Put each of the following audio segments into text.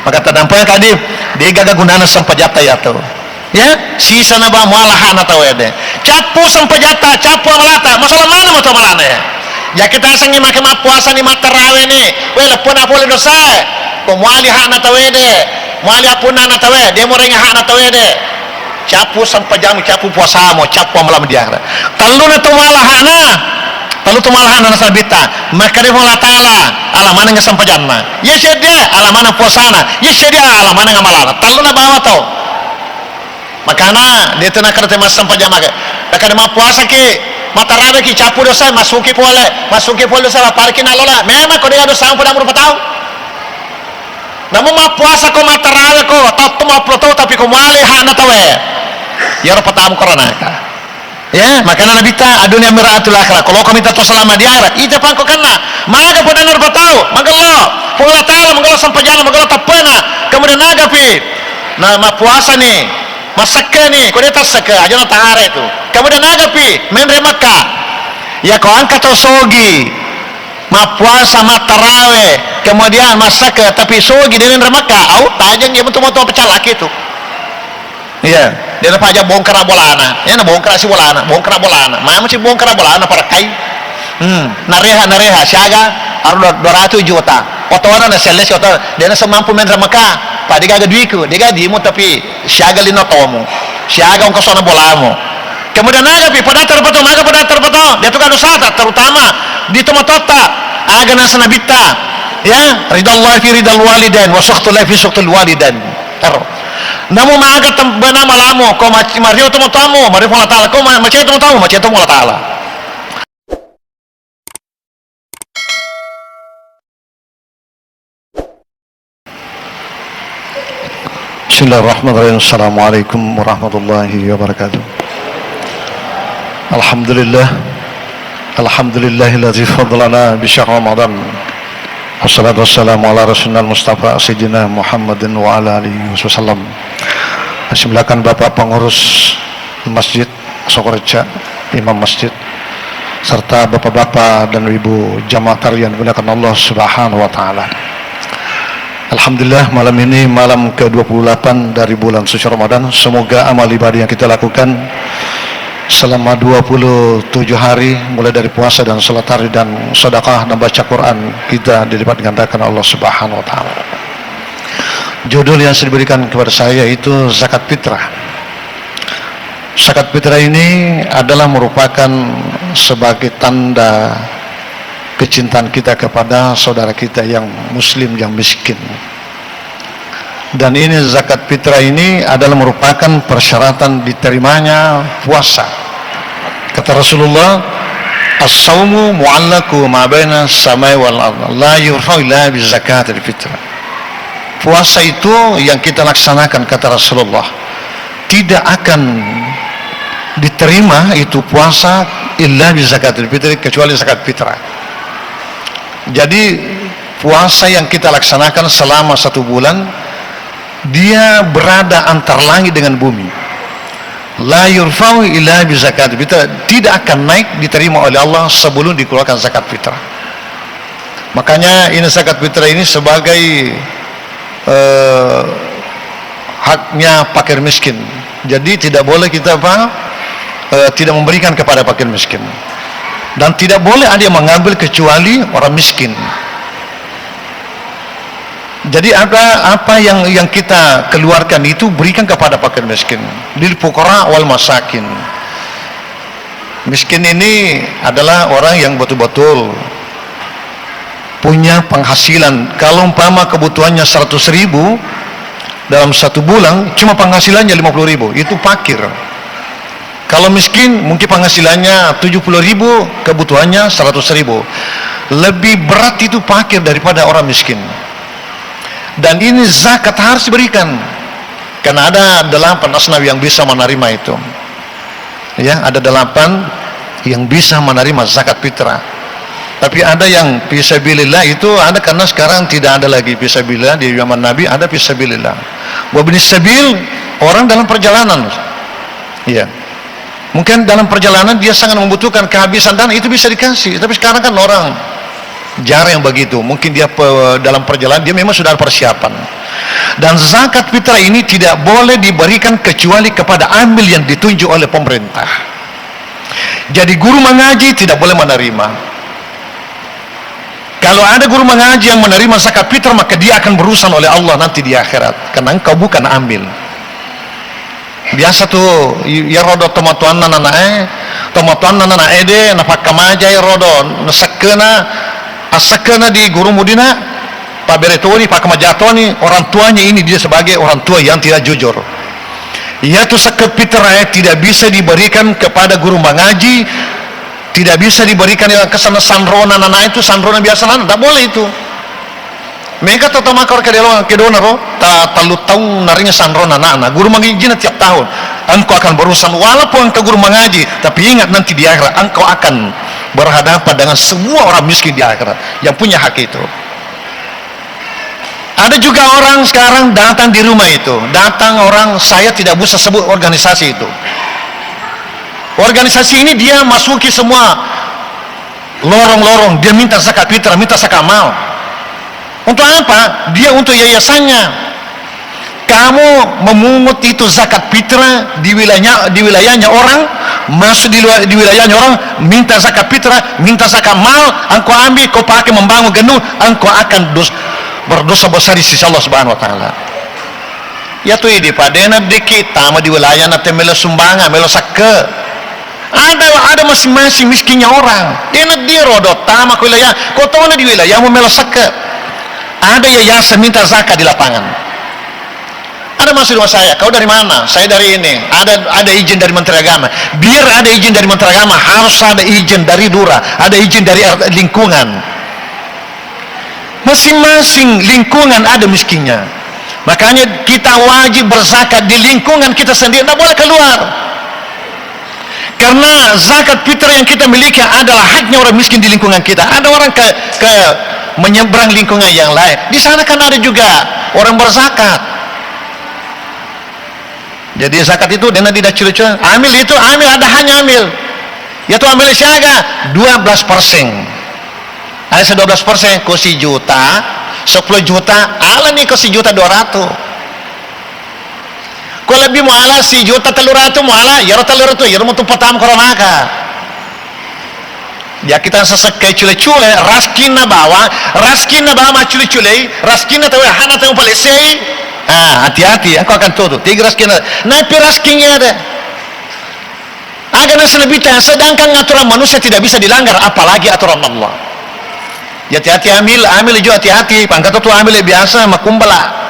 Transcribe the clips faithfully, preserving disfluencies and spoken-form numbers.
Maka tadampenga kadi, degaga gunana sempajatta iyatu. Ya, sisana ba muala hana tau ede. Cappu sempajatta, cappu amalata, masalah mana matu amalana ya. Jaki tasengngi make mappuasani, mattaraweni, we leppona pole dosae. Ko muali hana tau ede, muali appunnana tau ede, de morenga hana tau ede. Cappu sempajammu, cappu puasamu, cappu amalamu di akhirat. Telluna tu muala hana, tellu tu muala hana nasabitta. Makkeda Puang Allah Taala, ala maneng sempajanna. Iya cedde, ala maneng puasana. Iya cedde, ala maneng amalana. Telluna bawa tau. Makana, de tu nakkeda te massempajang maka. Nakkeda mappuasaki, mataraweki, cappu dosa, masuki pole, masuki pole dosa, lapariki nallola. Memang ko de dosa, pada rupa tau. Namu mappuasa ko, matarawe ko, tatto mappulo tau, tapi ko muale hana tawe. Iyaro patamu koronaka. Ya, makana Nabitta, "Ad-dunya mir'atul akhirah." Kalau kami tetap selama di akhirat, ita pangko kena. Maga podanna rupa tau, magello. Puang Allah Taala, magello sempajanna, magello teppena. Kemudian nagapi. Nah, mappuasa ni, massekke ni, ko de tassekke, aja na tahara itu. Kemudian nagapi, menre Mekka. Ya, ko angka tau sogi. Mappuasa, mattarawe, kemudian massekke, tapi sogi de menre Mekka, au, tajeng, ya, betul-betul pecah laki itu. Iya, de napaja bongkara bolana, ya, na bongkara si bolana, bongkara bolana, mama si bongkara bolana, parakkai. Hmm, nareha, nareha, siaga, aru dua ratus juta, otona na sellesi, otona, de nasemampu menre Mekka, pa de gaga duiku, de gaga dimu, tapi siaga lino tomu, siaga ongkosona bolamu. Kemudian nagapi, pada terpeto, maga pada terpeto, de tu dosata, terutama di tomatotta, aga nasa Nabitta, ya, ridallah fi ridal walidain, wa sukhtullahi fi sukhtul walidain. Ero. Namu maga tem-, bena malamu, ko mac-, mario tomatoamu, mario Puang Allah Taala, ko ma-, macai tomatoamu, macai Puang Allah Taala. Bismillahirrahmanirrahim. Assalamualaikum warahmatullahi wabarakatuh. Alhamdulillah. Alhamdulillahilladzi fadlana bi syahr Ramadan. Wassalatu wassalamu ala rasulina Mustafa Sayyidina Muhammadin wa ala alihi wasallam. Silakan Bapak Pengurus Masjid Sokoreca, Imam Masjid, serta bapak-bapak dan ibu jamaah tarwih yang dimuliakan Allah Subhanahu wa Ta'ala. Alhamdulillah, malam ini malam kedua puluh delapan dari bulan suci Ramadan. Semoga amal ibadah yang kita lakukan selama dua puluh tujuh hari, mulai dari puasa dan salat tarawih dan sedekah dan baca Quran, kita dilipat gandakan Allah Subhanahu wa Ta'ala. Judul yang sudah diberikan kepada saya itu zakat fitrah. Zakat fitrah ini adalah merupakan sebagai tanda kecintaan kita kepada saudara kita yang muslim, yang miskin. Dan ini, zakat fitrah ini adalah merupakan persyaratan diterimanya puasa. Kata Rasulullah, "As-saumu mu'allaqu ma baina samai wal ard, la yurfa'u illa bi zakatil fitrah." Puasa itu yang kita laksanakan, kata Rasulullah, tidak akan diterima itu puasa illa bi zakatil fitri, kecuali zakat fitrah. Jadi, puasa yang kita laksanakan selama satu bulan, dia berada antar langit dengan bumi. La yurfa'u illa bi zakat fitrah, tidak akan naik diterima oleh Allah sebelum dikeluarkan zakat fitrah. Makanya ini zakat fitrah ini sebagai, eh, haknya fakir miskin. Jadi tidak boleh kita apa, eh, tidak memberikan kepada fakir miskin. Dan tidak boleh ada yang mengambil kecuali orang miskin. Jadi apa, apa yang, yang kita keluarkan itu berikan kepada fakir miskin. Lil fuqara wal masakin. Miskin ini adalah orang yang betul-betul punya penghasilan. Kalau umpama kebutuhannya seratus ribu dalam satu bulan, cuma penghasilannya lima puluh ribu, itu fakir. Kalau miskin, mungkin penghasilannya tujuh puluh ribu, kebutuhannya seratus ribu. Lebih berat itu fakir daripada orang miskin. Dan ini zakat harus diberikan. Karena ada delapan asnaf yang bisa menerima itu. Ya, ada delapan yang bisa menerima zakat fitrah. Tapi ada yang fisabilillah itu ada, karena sekarang tidak ada lagi fisabilillah, di zaman Nabi ada fisabilillah. Wabni sabil, orang dalam perjalanan. Iya. Mungkin dalam perjalanan dia sangat membutuhkan kehabisan dana, itu bisa dikasih. Tapi sekarang kan orang jarang yang begitu. Mungkin dia pe-, dalam perjalanan dia memang sudah ada persiapan. Dan zakat fitrah ini tidak boleh diberikan kecuali kepada amil yang ditunjuk oleh pemerintah. Jadi guru mengaji tidak boleh menerima. Kalau ada guru mengaji yang menerima zakat fitrah, maka dia akan berurusan oleh Allah nanti di akhirat. Karena engkau bukan amil. Biasa tu, i-, iyaro do tomatoanna nanae, tomatoanna nanae de, napakkamajai ro do, nasekkena, assekkena di guru mudina, pabere toni, pakamaja toni, orang tuanya ini dia sebagai orang tua yang tidak jujur. Iyatu zakat fitrah tidak bisa diberikan kepada guru mengaji, tidak bisa diberikan yang kesana sanrona nanae itu, sanrona biasa nana, tidak boleh itu. Mega tau tau makkoro kedelo-, kedona ro, ta-, tellu taung naring sanrona ana'na. Guru mangijina tiap tahun. Engkau akan berurusan, walaupun engkau guru mengaji, tapi ingat nanti di akhirat, engkau akan berhadapan dengan semua orang miskin di akhirat yang punya hak itu. Ada juga orang sekarang datang di rumah itu, datang orang, saya tidak usah sebut organisasi itu. Organisasi ini dia masuki semua lorong-lorong, dia minta zakat fitrah, minta zakat mal. Untuk apa? Dia untuk yayasannya. Kamu memungut itu zakat fitrah di wilayahnya, di wilayahnya orang, masuk di luar, di wilayahnya orang, minta zakat fitrah, minta zakat mal, engkau ambil, kau pakai membangun gedung, engkau akan dos-, berdosa besar di sisi Allah Subhanahu wa Ta'ala. Iyatu idi, Pak, de' naddiki tama di wilayah na te melo sumbangan, melo sakke. Ada, ada masing-masing miskinnya orang. De' naddi ro do tama ko wilayah, ko tona di wilayahmu melo sakke. Ada yayasan minta zakat di lapangan. Ada masuk di rumah saya, "Kau dari mana?" "Saya dari ini." "Ada, ada izin dari Menteri Agama." Biar ada izin dari Menteri Agama, harus ada izin dari lurah, ada izin dari R-, lingkungan. Masing-masing lingkungan ada miskinnya. Makanya kita wajib berzakat di lingkungan kita sendiri, nggak boleh keluar. Karena zakat fitrah yang kita miliki adalah haknya orang miskin di lingkungan kita. Ada orang ke, ke menyeberang lingkungan yang lain. Di sana kan ada juga orang berzakat. Jadi zakat itu de' naddicule-cule. Amil itu, amil ada haknya amil. Iyatu amil siaga? Dua belas persen. Ada dua belas persen, ko sijuta, sepuluh juta, alani ko sijuta dua ratus. Ko lebbi muala sijuta telluratu muala, iyaro telluratu, iyaro mutu pertama koro maka. Jakkita sasakkai cule-cule, raskinna bawang, raskinna bawang maccule-culei, raskinna tauwe hana tauwe palessei. Ah, hati-hati, engkau akan tutup. Tiga raskinna. Nappi raskinnya ada. Aga naseng Nabitta, sedangkan aturan manusia tidak bisa dilanggar, apalagi aturan Allah. Ya, hati-hati amil, amil juga hati-hati. Pangkat tu amil biasa makumbala.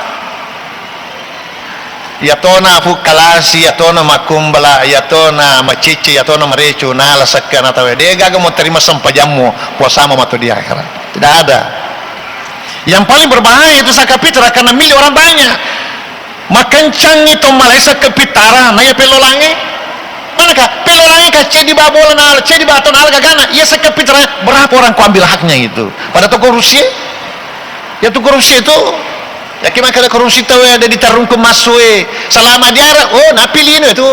Iyatona fukkalasi, iyatona makumbala, iyatona macicci, iyatona marecu, nala sekkana tauwe. De' gaga mau terima sempajammu, puasamu matu di akhirat. Tidak ada. Yang paling berbahaya itu zakat fitrah karena milik orang banyak. Makencangi to malaisa ke pitara, naya pellolangi. Manaka? Pellolangi ka ceddi ba bola nala, ceddi ba to nala gagana. Iya zakat fitrah, berapa orang kau ambil haknya itu? Pada to korupsi? Ya tu korupsi itu. Yakin maka ada korupsi tau ada ditarungku masue. Selama dia, oh, napilih itu.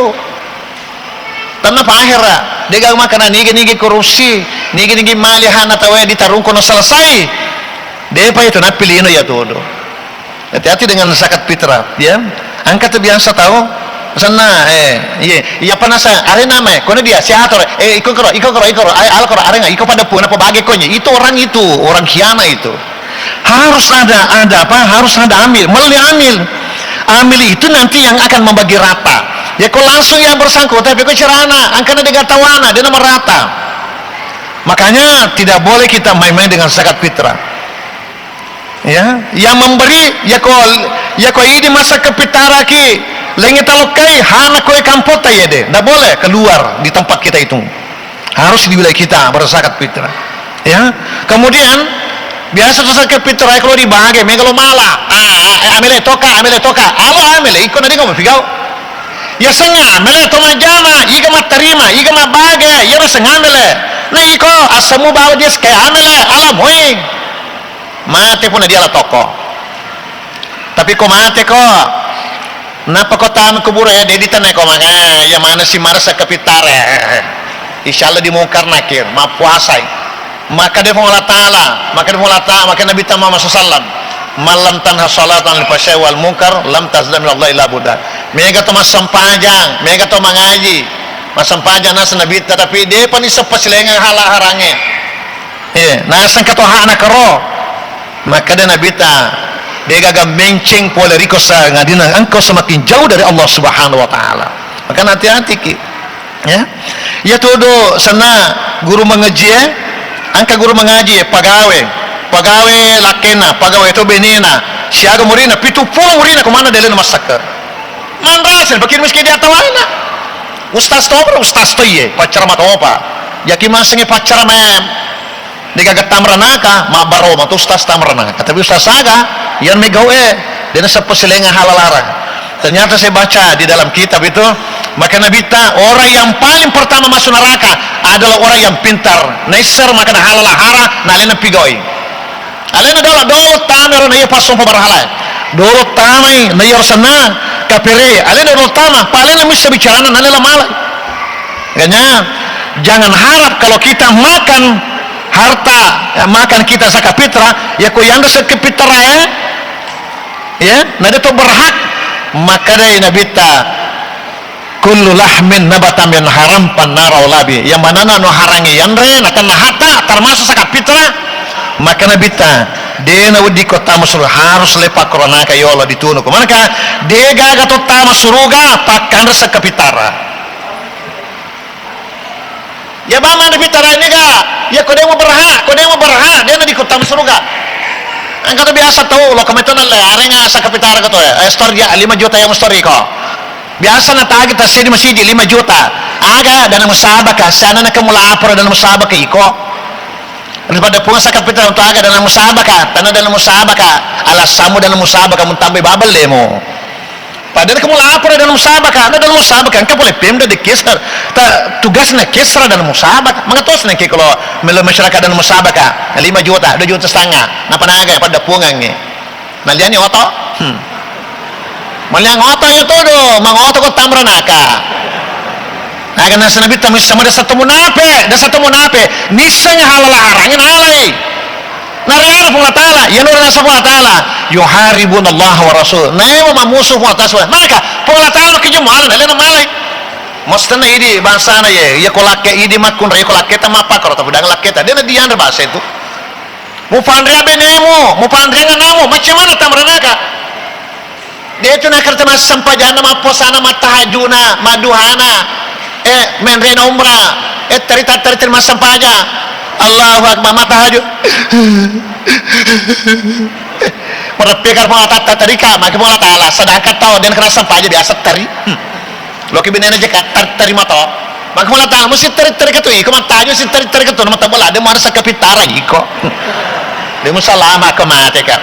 Tanna pahera, de' gaga makkeda nigi-nigi korupsi, nigi-nigi mali hana tauwe ditarungkono selesai. De'pa itu nappilino iya todo. Hati-hati dengan zakat fitrah, ya. Engka tu biasa tau, senna, eh, iye, iya panasa, arena mai, kono dia, si ator, eh, iko koro, iko koro, iko koro, ai, al koro, arenga, iko pada puna, apa bage konye. Itu orang itu, orang khianat itu. Harus ada, ada apa? Harus ada amil, melli amil. Amil itu nanti yang akan membagi rata. Ya, kau langsung yang bersangkutan, tapi kau cerana, angkana de' gaga tawana, de' na merata. Makanya tidak boleh kita main-main dengan zakat fitrah. Ya, yang memberi, ya ko, ya ko idi masa ke fitrah ki, lengi talokkai, hana koe kampota ya de'. Ndak boleh keluar di tempat kita itu. Harus di wilayah kita berzakat fitrah. Ya. Kemudian biasa tu zakat fitrah kalau dibagi, mega lo mala. Ah, ah, amele toka, amele toka. Amo amele, iko nadi ngomong figau. Ya senga, amele to majama, iga mattarima, iga mabage, ya no senga amele. Na iko, asamu bawa dia sekai amele, alamoi. Mate pun dia la toko. Tapi ko mate ko, napa ko tama kuburo ya, de' ditana ko maka, ya mana si marasa ke fitrah. Insya Allah di Mungkar Nakir, mappuasai. Maka de' Puang Allah Ta'ala, maka de' Puang Allah Ta'ala, maka Nabi Muhammad sallallahu alaihi wasallam. Man lam tanha salatan lil fahsya'i wal munkar, lam tazda min Allah illa bu'da. Mega to massempajang, mega to mangaji, massempajang naseng Nabitta, tapi de'pa nisseng pasilaingeng hala harangnge. Eh, naseng katohana karo. Makkeda Nabitta, de'gaga menceng pole riko sangadinna engkau semakin jauh dari Allah Subhanahu wa Ta'ala. Makana hati-hati ki. Ya. Iya todo senna guru mangajie, engka guru mangaji, pagawe, pagawe lakkenna, pagawe to benena, siaga murina, pitu pulo murina, ko manna de' alena massakke. Manrasa, pakir miski di atawaina. Ustaz topa, ustaz to iye, paccarama topa. Yaki masengngi paccarama, de'gaga tamranaka, mabbaro matu ustaz tamranaka. Tapi ustaz aga, yang megau e, de' naseppa silaingeng hala larang. Ternyata saya baca di dalam kitab itu, maka Nabitta, orang yang paling pertama masuk neraka adalah orang yang pintar. Naisseng makkeda hala lahara, na alena pigau'i. Alena dolo, dolo tama ro na iya passompa berhala. Dolo tamai na iya senna kapere. Alena dolo tama, pa alena missa bicarana, na alena malai. Makanya, jangan harap kalau kita makan harta, ya, makan kita zakat fitrah, ya ko yanre zakat fitrah, ya, ya, na de' to berhak. Makkedai Nabitta, "Kullu lahmin nabata min haram fannaru aula bih." Yang manana no harangnge yanre, na tenna hatta, termasuk zakat fitrah. Maka Nabitta, de' nawedding ko tama suruga, harus le pakkoronaka yolo ditunuko. Manaka, de'gaga to tama suruga, pakkanre zakat fitrah. Ya, bang, manre fitrah ini ga? Ya, ko de' mu berhak, ko de' mu berhak, de' na dikuttam suruga. Engka to biasa tau, lo kami to nalle, arenga zakat fitrah ko to, eh, store dia lima juta yang store ko. Biasa na tagi tasse di masigi lima juta. Aga dana musabaka, sana na kamu lapor dana musabaka iko. Daripada punga zakat fitrah untuk aga dana musabaka, tanah dana musabaka, alasanmu dana musabaka, mun tambai babel lemo. Padahal kamu lapor dana musabaka, ada dana musabaka, engka pole Pemda di Kisra, ta, tugasna Kisra dana musabaka. Maka tos nengke kalau melo masyarakat dana musabaka, lima juta, dua juta setengah, napa naga pada pungangnge. Naliani oto? Hmm. Maliang oto ya todo, mang oto ko tamra naka. Naga nasa Nabitta missa mada satu munape, da satu munape, nisseng halala harangi nalai. Nareana Puang Allah Ta'ala, iya nura nasa Puang Allah Ta'ala, "Yuharibuna Allah wa Rasul." Naewa mamusu Puang Allah Ta'ala. Maka Puang Allah Ta'ala makkijeng muala, nalena malai. Mastenna idi bangsana ye, iya ko lakke idi makkunrai, iya ko lakke ta mappakaro, tapi dang lakke ta, dena dianre bahasa itu. Mupanrea benemu, mupanrea anamu, macam mana tamranaka? De' tu nakerta massempajanna, mappuasana, mattahajuna, madduhana, eh, menrena umrah, eh, teri tatteri teri massempajang. Allahu Akbar, mattahaju. Mereppekar Puang Allah Ta'ala, terika, maka Puang Allah Ta'ala, sedangkan tau dan kena sempajang biasa teri. Hmm. Loki binena jeka tar-, tarima to. Maka Puang Allah Ta'ala, musi teri-teri katu, iko mattaju si teri-teri katu, nama tabala, de' marasa kapitara iko. De' musalama ko mate ka.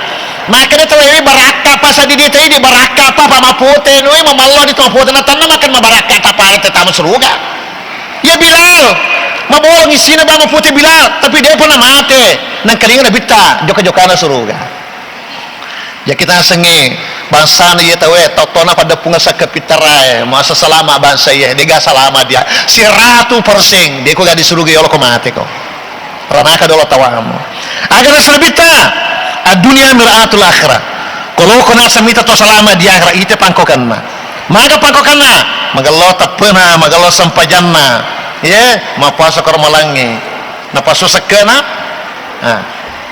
Maka de' tawe barakka apa sadidi tadi, barakka apa, apa mapote, nui mamallo di to mapote, na tanna makan mabarakka tapare te tama suruga. Ya Bilal, mabolong isina ba mapote Bilal, tapi de' pernah mate. Nang kalinga Nabitta, joka-jokana suruga. Ya kita sengi bangsana iya tawe, tau-tauna pada punga sakka pitarae, masa salama bangsa iya, de' ga salama dia. Siratu persen, de' ko ga di suruga yolo ko mate ko. Ranaka dolo tawamu. Aga nasa Nabitta, ad-dunya mir'atul akhirah. Kalau ko nasa mita to salama di akhirat, ite pangkokanna. Maga pangkokanna, magello teppena, magello sempajanna. Ye, mapasa ko ramalangi. Napasu sekkena. Nah,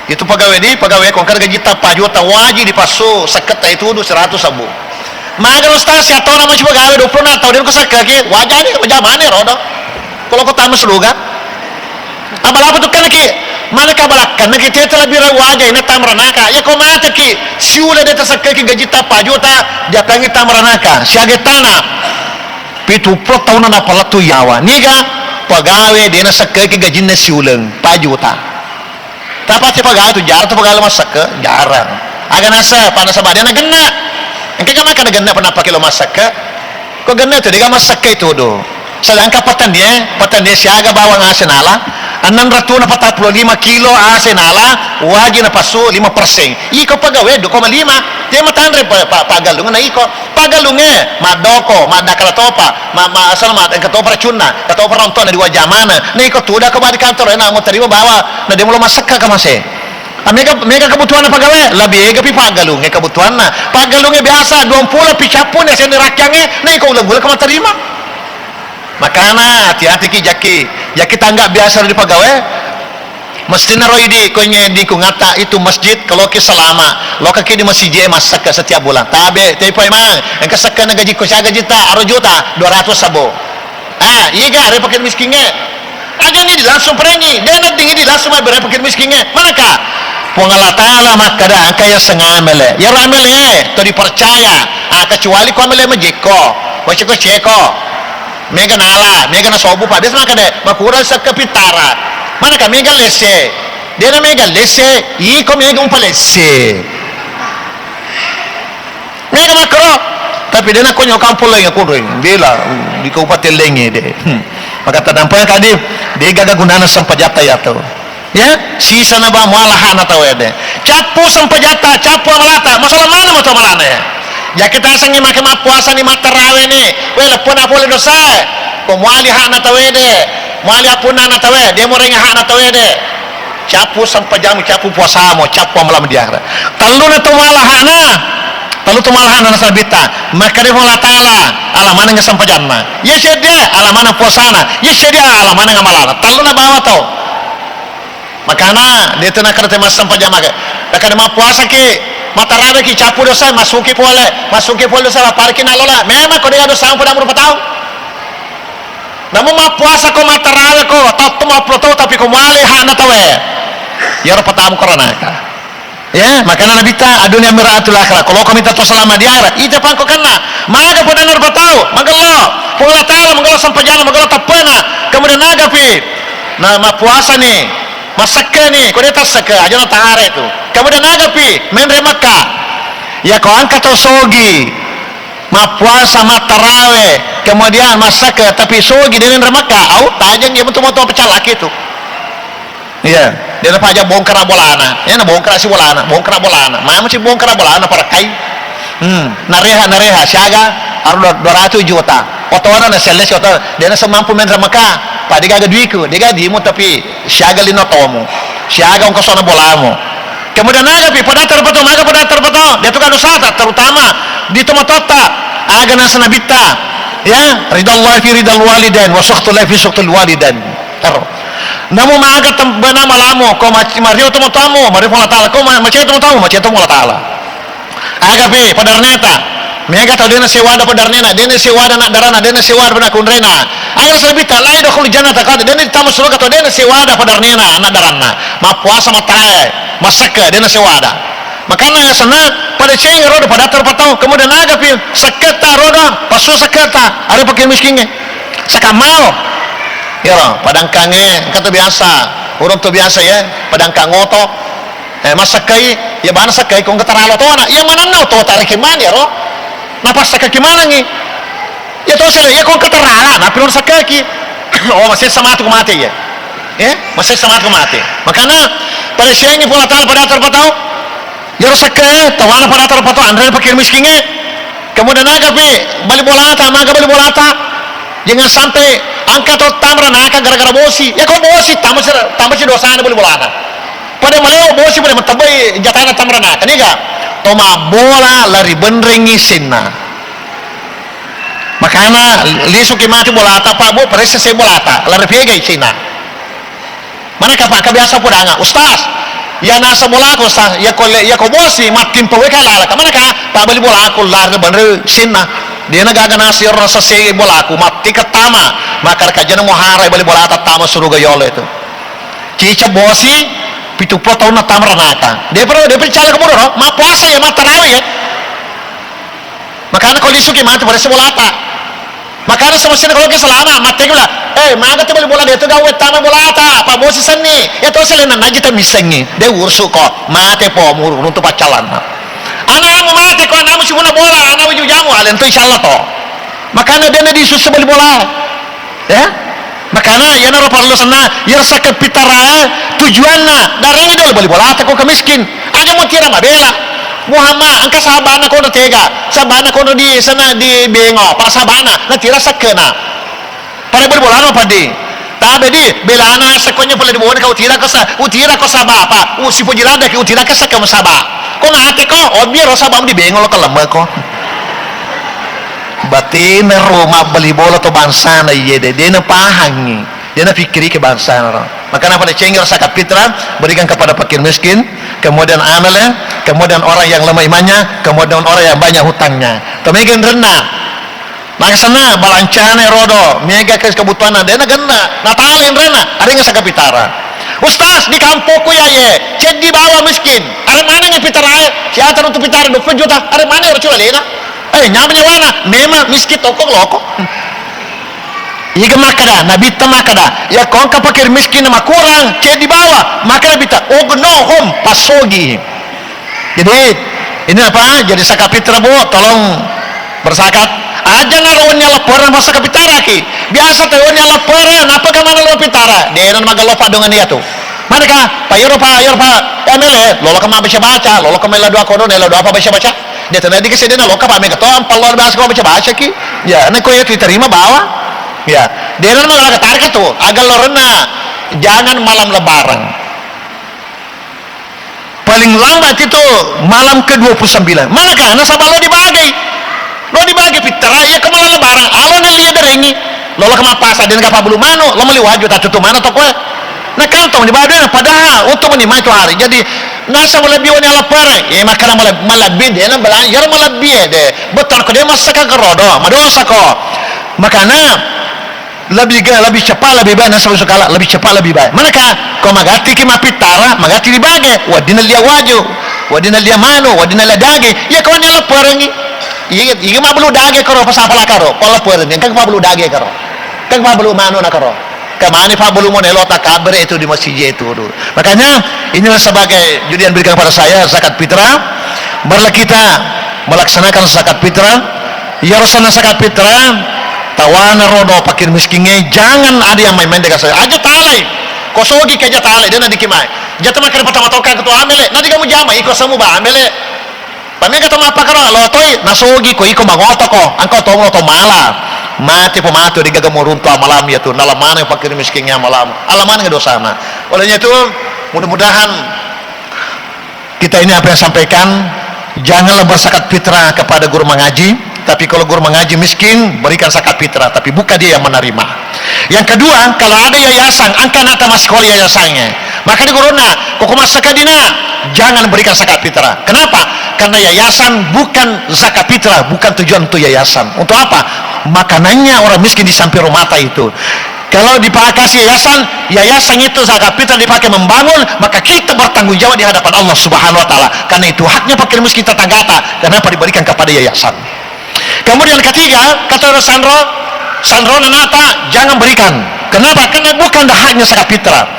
itu pegawai di, pegawai ko engka gajitta empat juta, wajib dipassu sekketta itu du seratus ribu. Maga ustaz, siatona maci pegawai dua puluh enam tahun, ko sekkeki, wajane, wajamane rodo. Kalau ko tama suruga. Abalapa tu kan ki, mana kabalakkan ki, tete lebih waja ini tamranaka. Ya ko mate ki, siule de' tasekkeki gajitta empat juta, jatangi tamranaka. Siaga tana. Pitu puluh tahun na palettu yawa. Niga pegawai de' nasekkeki gajinna siuleng, empat juta. Tapasi pegawai tu jarang tu pegawai massekke, jarang. Aga nasa, pada sabade na genna. Engka ga maka na genna pernah pakai lo massekke. Ko genna tu de' ga massekke itu do. Sedangkan petani, eh, petani siaga bawang ase nala, enam ratus empat puluh lima kilo ase nala, wajib napassu lima persen. Iko pegawai dua koma lima. Te matanre pa, pa, pagalung na iko. Pagalungnge, maddoko, maddakala topa, ma, ma, asal ma, engka topa racunna, engka topa rontona di wajamana. Na iko tuda ko badi kantor, na mutarima bawa, na de' mulo masakka ka mase. Ah, mega, mega kebutuhanna pegawai, lebih ega pi paggalungnge kebutuhanna. Paggalungnge biasa duampulo pi cappu ni asenna rakkiangnge, na iko uleng-uleng ke matterima. Makana hati-hati ki jaki, jaki tangga biasa ri pegawai. Mestinna ro idi ko inge lingkungatta itu masjid, kalau ki selama, lokaki di masjid massekke setiap bulan. Tabe, tepa imang, engka sekkena gaji ko siaga juta, aro juta, dua ratus sabo. Ah, iya ga, re fakir miskingnge. Aja ni langsung perengi, de' na ding idi langsung mabbere fakir miskingnge. Manaka? Puang Allah Ta'ala makkada engka yaseng amele. Yaro amele to dipercaya. Ah, kecuali ko amele majekko, maceko-ceko. Mega nala, mega nasobu, pa biasa makkada, makurang sekke pittara. Manaka mega lesse? De' na mega lesse, iko mega umpalesse. Mega makkoro, tapi de' nakko nyo kampong laingnge kodoi, bela di kabupaten laingnge de. Hmm. Maka tadampai tadi, de' gaga gunana sempajatta yato. Ya, sisana ba muala hana tau ede. Cappu sempajatta, cappu amalata, masalah mana mo to amalana ya? Jaki tasengngi make mappuasa ni, mattarawe ni, we leppona pole dosa. Ko muali hana tau ede, muali appunnana tau ede, de' morenga hana tau ede. Cappu sempajammu, cappu puasamu, cappu amalammu di akhirat. Telluna to muala hana, tellu to muala hana nasaba Nabitta. Makkeda Puang Allah Ta'ala, ala maneng sempajanna. Iya cedde, ala maneng puasana. Iya cedde, ala maneng amalana. Telluna bawa to. Makana, de' tu nakkeda massempajang make. Nakkeda mappuasaki, mattaraweki, cappu dosa, massuki pole, massuki pole dosa, lappareki nallola. Memang ko de' dosa pada rupa tau. Namu mappuasa ko, mattarawe ko, tatto mappulo tau, tapi ko muale hana tawe. Iyaro patamu koranaka. Ya, makana Nabitta, "Ad-dunya mir'atul akhirah." Ko loko mita to salama di akhirat, ita pangko kenna. Maga padanna rupa tau, magello. Puang Allah Ta'ala, magello sempajanna, magello teppena. Kemudian nagapi. Nah, mappuasa ni, massekke ni, ko de' tassekke, aja na tahara itu. Kemudian nagapi, menre Mekka. Ya, ko engka to sogi. Mappuasa, mattarawe, kemudian massekke, tapi sogi de' nenre Mekka, au, tajeng iya metu moto pecalaki tu. Iya, de' napaja bongkara bolana, iya na bongkara si bolana, bongkara bolana, mamo si bongkara bolana parakkai. Hmm, nareha, nareha, siaga, aro dua, dua ratus juta. Otona na selle si oto, de' na semampu menre Mekka, pa de' gaga duiku, de' gaga dimu, tapi siaga lino tomu, siaga ongkosona bolamu. Kemudian aga pi padatta rupa tau, maga padatta rupa tau, de' tu ga dosata, terutama di tomatoatta, aga nasa Nabitta, ya, ridallahi fi ridal walidain, wa sukhtullahi fi sukhtil walidain. Ero. Namu maga tem-, bena malamu, ko mac-, mario tomatoamu, mario Puang Allah Ta'ala, ko ma-, macai tomatoamu, macai to Puang Allah Ta'ala. Aga pi padarneta, mega tau de' nasewada padarnena, de' nasewada anak darana, de' nasewada anak kunrena. Aga nasa Nabitta, la yadkhulul jannata qat, de' nattama suruga tau de' nasewada padarnena, anak daranna. Mappuasa, mattarawe, massekke, de' nasewada. Makana senna pada ceng rodo padatta rupa tau, kemudian aga pi sekketta rodo, passu sekketta, are fakir miskingnge. Sakammao. Iyaro, padangkangnge, engka to biasa, urung to biasa ya, padangkang oto. Eh, massekkai, iya bana sekkai, ko engka taralo tona, iya manenna oto tarekeng mani iyaro. Napassekkaki manengngi. Iya to sele, iya ko engka tarala, nappi lo sekkaki. Oh, masessa matu ko mate iya. Eh, masessa matu ko mate. Makana, pada siangi Puang Allah Ta'ala padatta rupa tau. Iyaro sekke, tawana padatta rupa tau, anre fakir miskingnge. Kemudian aga pi, bali bolata, maga bali bolata. Jangan sampai engka to tamranaka gara-gara bosi. Ya ko bosi, tambah si, tambah si dosana bali bolana. Pada maleo bosi, pada matebbai jatana tamranaka. Niga? To mabbola lari benrengi senna. Makana lisuki mati bolata, Pak, Bu, paressa se bolata. Lari pegai senna. Manaka, Pak, engka biasa podanga, "Ustaz, iya nasa bolaku, Ustaz, iya ko le-, iya ko bosi, mattimpa weka lalaka." Manaka, "Pak, bali bolaku, lari benre senna. Dena gaga nasi ro sese bolaku, matti kettama, maka rekajana muhara bali bolata tama suruga yolo itu." Cica bosi, pitu puluh taunna tama ranaka. Depro, depro cala keburu ro, mappuasa ya, mattarawe ya. Makana ko lisuki mati paressa bolata. Makana semestinya kalau ke selama, mate gula. Eh, maga tu bali bola de tu gawe tama bolata, pa bosi senni. Ya to sele nanaji ta missengi. De ursu ko, mate po muru runtu paccalanna. Anamu mate ko, anamu sibuna bola, anamu jujamu, alen tu insyaallah to. Makana dena disusu bali bola. Ya? Makana iyanaro parellu senna, iyaro sakke pitarae tujuanna, darengnge de bali bolata ko ke miskin. Aja mutira mabela. Muhammad, engka sahabanna kono tega, sahabanna kono di sana di Bengo, para sahabanna, natira sakkena. Pada bali bolana padi. Tabe di, belana sekonyo pole di bone ka utira ko sa, utira ko saba apa, usipoji lada ki utira ka saka saba. Ko mate ko, obi ro saba di bengolo ka lemme ko. Batena ro mabbali bola to bangsana iye de, de na pahangi, de na pikkiri ke bangsana ro. Makana pada cengger zakat fitrah, berikan kepada fakir miskin, kemudian amele, kemudian orang yang lemah imannya, kemudian orang yang banyak hutangnya. Tamega enrenna. Makasana balancana rodo, mega ke kebutuhanna, de na genna, natale enrenna, arenga zakat fitrah. Ustaz, di kampokku ya ye, ceddi bawa miskin. Are manengngi fitrah e? Siata runtu fitrah dua puluh juta, are maneng ro culalena? Eh, nyampe nyawana, memang miskin toko loko. Iga makkada, Nabitta makkada, ya ko engka fakir miskin makurang, ceddi bawa, maka Nabitta, ugnohum, passogi. Jadi, ini apa? Jadi zakat fitrah, Bu, tolong berzakat. Aja naro wenni lappereng, masa zakat fitrah ki. Biasa tu wenni lappereng, napa ka mana lo fitrah? De na maga lo padongan iya tu. Mana ka? Pak Yoro, Pak Yoro, Pak. Ya mele, lolo ka ma baca-baca, lolo ka mela doa kono, nela doa apa baca-baca? De tena dikasih de na lo ka pa mega to, ampal luar biasa ko baca-baca ki. Ya, na ko ya diterima bawa. Ya, de na maga tarik tu, agak lorenna. Jangan malam lebaran. Paling lambat itu malam ke dua puluh sembilan. Manakah nasaba lo dibagi. Lo dibagi fitrah, iya ko malam lebaran, alo na lia derengi. Lo lo ke mappasa, de na ga pabulu manu, lo meli waju, tatutu mana toko e. Na kantong di badu, padahal untuk menikmati itu hari. Jadi, nasaba lebbi wenni lappereng, iya makkada maleb-, malebbi, de na belan-, yaro malebbi e de. Betul ko de massaka kerodo, madosa ko. Makana, lebih ga-, lebih cepat, lebih baik, nasaba sukala, lebih cepat, lebih baik. Manaka, ko magatti ki mappittara, magatti dibage, weddinna lia waju, weddinna lia manu, weddinna lia dage, iya ko wenni lapperengi. Iya, iya mabulu dage karo, pasapala karo, ko lapperengi, engka mabulu dage karo. Engka mabulu manu na karo. Kemana pabulu mo nelo takabbere itu di masjid itu, aduh. Makanya, inilah sebagai judi yang diberikan kepada saya, zakat fitrah. Marilah kita melaksanakan zakat fitrah. Iya rosanna zakat fitrah, tawana rodo fakir miskingnge, jangan ada yang main-main dengan saya. Aja talai. Ko sogi ki aja talai, de na diki mai. Jata makkeda patama tau ka ketua amele, na diga mujama, iko semu ba amele. Pamega to mappakaro, lo toi, nasogi ko iko mangoto ko, engka to lo to mala. Mate po matu digaga moruntu amalam iya tu, nala maneng fakir miskingnge amalam. Ala maneng dosana. Olehnya itu, mudah-mudahan kita ini apa yang sampaikan, janganlah berzakat fitrah kepada guru mengaji, tapi kalau guru mengaji miskin, berikan zakat fitrah, tapi bukan dia yang menerima. Yang kedua, kalau ada yayasan, engka ana'ta massekola yayasangnge. Maka di guruna, ko ko massaka dina, jangan berikan zakat fitrah. Kenapa? Karena yayasan bukan zakat fitrah, bukan tujuan untuk yayasan. Untuk apa? Makanannya orang miskin di samping rumah itu. Kalau dipakasi yayasan, yayasan itu zakat fitrah dipakai membangun, maka kita bertanggung jawab di hadapan Allah Subhanahu wa Ta'ala. Karena itu haknya fakir miskin tetanggata. Kenapa diberikan kepada yayasan? Kemudian ketiga, kata orang sanro, sanrona ana'ta, jangan berikan. Kenapa? Karena bukan haknya zakat fitrah.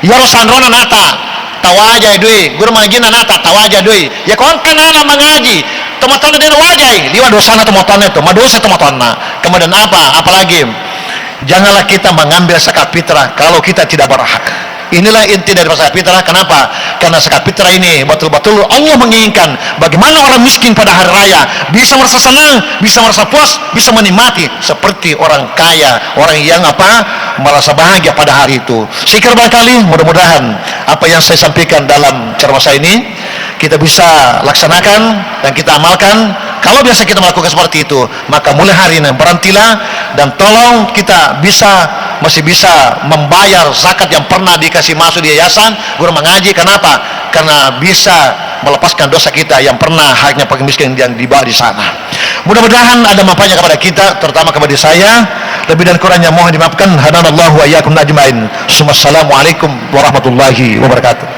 Iyaro sanrona ana'ta, tawajai dui, guru mangajinna ana'ta, tawajai dui. Ya ko engka ana'na mangaji, tomatoanna de nawajai, liwa dosana tomatoanna itu, madosa tomatoanna. Kemudian apa? Apalagi, janganlah kita mengambil zakat fitrah kalau kita tidak berhak. Inilah inti dari zakat fitrah. Kenapa? Karena zakat fitrah ini betul-betul Allah menginginkan bagaimana orang miskin pada hari raya bisa merasa senang, bisa merasa puas, bisa menikmati seperti orang kaya, orang yang apa, merasa bahagia pada hari itu. Saya kira barangkali, mudah-mudahan apa yang saya sampaikan dalam ceramah saya ini kita bisa laksanakan dan kita amalkan. Kalau biasa kita melakukan seperti itu, maka mulai hari ini berhentilah dan tolong kita bisa, masih bisa membayar zakat yang pernah dikasih masuk di yayasan, guru mengaji. Kenapa? Karena bisa melepaskan dosa kita yang pernah haknya fakir miskin yang dibawa di sana. Mudah-mudahan ada manfaatnya kepada kita, terutama kepada saya. Lebih dan kurangnya mohon dimaafkan. Hadanallahu wa iyyakum ajmain. Summa assalamualaikum warahmatullahi wabarakatuh.